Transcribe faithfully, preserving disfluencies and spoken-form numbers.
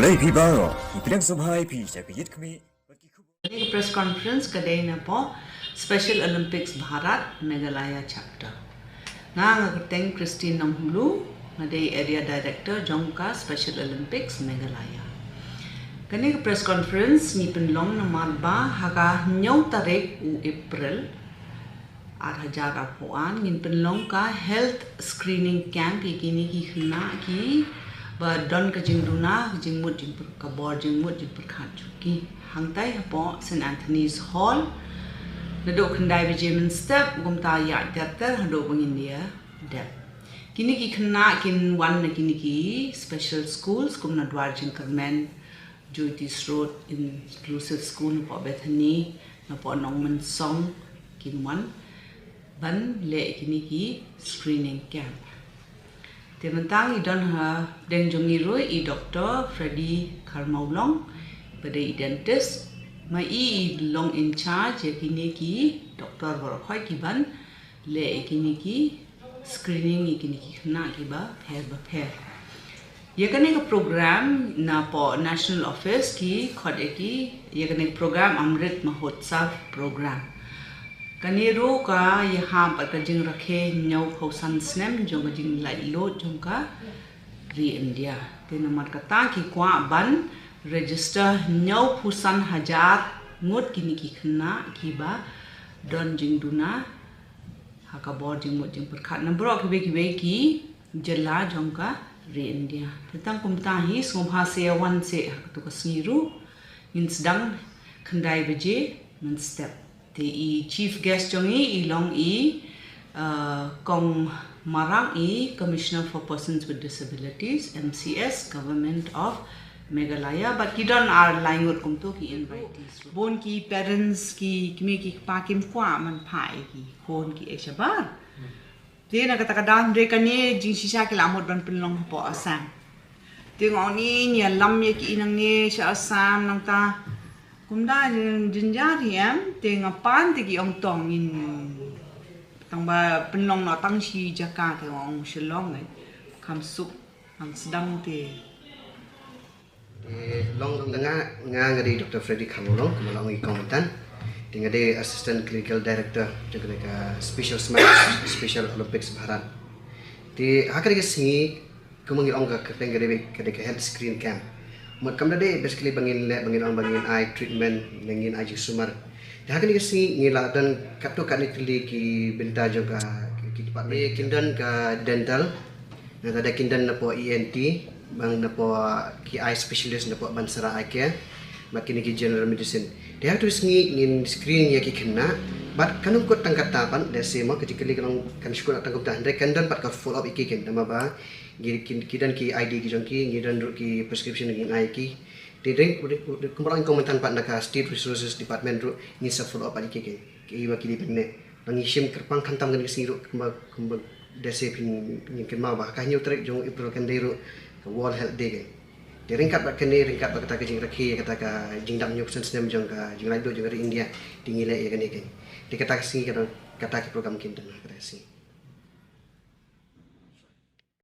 Ei phi baroh, ngi pdiang sngewbha ïa phi sha ka ïit khmih bad ki khubor. Kane ka press conference ka dei napoh Special Olympics Bharat Meghalaya Chapter. Nga nga kyrteng Christine Nongblu, nga dei Area Director jong ka Special Olympics Meghalaya. Kane ka press conference ngi pynlong namar ba ha ka hynñiew tarik u April ar hajar arphew ar ngin pynlong ka health screening camp ïa kine ki khynnah kiba don ka jingduna, ka jingmut jingpyr-, ka bor jingmut jingpyrkhat jong ki. Hangtai hapoh Saint Anthony's Hall naduh khyndai baje mynstep kumta ïaid ter ter haduh ba ngin ïa dep. Kine ki khynnah kin wan na kine ki special schools kum na Dwar Jingkyrmen, Jyotish Road Inclusive School napoh Bethany, napoh Nongmynsong kin wan ban leh kine ki screening camp. Te mynta ngi don ha pdeng jong ngi ruh i Doctor Freddy Kharmawlong ba dei i dentist, ma i i long in charge ïa kine ki doctor baroh khoit ki ban leh ïa kine ki screening ïa kine ki khynnah kiba pher ba pher. Ïa kane ka program napoh National Office ki khot ïa ki, ïa kane ka program Amrit Mahotsav program. Kane ruh ka ïahap bad ka jingrakhe hynñiewphew san snem jong ka jinglaitluid jong ka ri India. Te namar kata ki kwah ban register hynñiewphew san hajar ngut kine ki khynnah kiba don jingduna ha ka bor jingmut jingpyrkhat na baroh kiwei kiwei ki jylla jong ka ri India. Te tang kumta hi sngewbha sa ïa wan seh ha katu ka sngi ruh, ngin sdang khyndai baje mynstep. Te i chief guest jong i i long i, uh, Kong Marang i Commissioner for Persons with Disabilities, M C S, Government of Meghalaya, bad ki don ar lai ngut kumtu ki invitees. Bun ki parents ki kmie ki kpa kim kwah ban phah ïa ki khun ki ei shabar. Te na kata ka daw hynrei kane jingshisha ki la mut ban pynlong hapoh Assam. Te nga ong ngi ïalam ïa ki i nangne sha Assam nangta. Kumta jynjar hi em, te nga pan te ki ong to ngin tang ba pynlong noh tang shi jaka, te nga ong Shillong eh. Kham suk, kham sdang te. Te long nga, nga nga dei Doctor Freddy Kharmawlong, kumba la ong i Kong mynta. Te nga dei Assistant Clinical Director jong kane ka Special Smart Special Olympics Bharat. Te ha kane ka sngi kumba ngi ong ka kyrteng ka dei ka dei ka health screen camp. Mut kam da dei basically ba ngin leh, ba ngin ong ba ngin ai treatment, ba ngin ai jingsumar. Te ha kane ka sngi ngi la don katto katne tylli ki bynta jong ka ki department. Te kin don ka dental, nangta da kin don napoh E N T, bad napoh ki eye specialist napoh Bansara Eye Care, bad kine ki general medicine. Te ha katu ka sngi ngin screen ïa ki khynnah, bad kan ym kut tang kata pat, lehse mo ka jingkylli ka long kan shu kut tang kumta, hynrei kan don pat ka follow up ïa ki khynnah, namar ba ki, ki, ki don ki I D ki jong ki, ngi don ruh ki prescription ngin ai ïa ki. Te dei, dei, dei, kumba la ong i Kong mynta pat na ka State Resources Department ruh ngin sa follow up ïa ki, ki, ki, ïa ki dei pynne. Ba ngi shim kyrpang khamtam kane ka sngi ruh kumba, kumba lehse phin, ngin kynmaw ba ka hynñiew tarik jong April kan dei ruh ka World Health Day kane. Te ryngkat bad kane, ryngkat bad kata ka jingrakhe ïa kata ka jingdap hynñiew phew san snem jong ka jinglaitluid jong ka ri India, te ngi leh ïa kane kane. Te kata ka sngi ka don, kata ka program kin don ha kata ka sngi.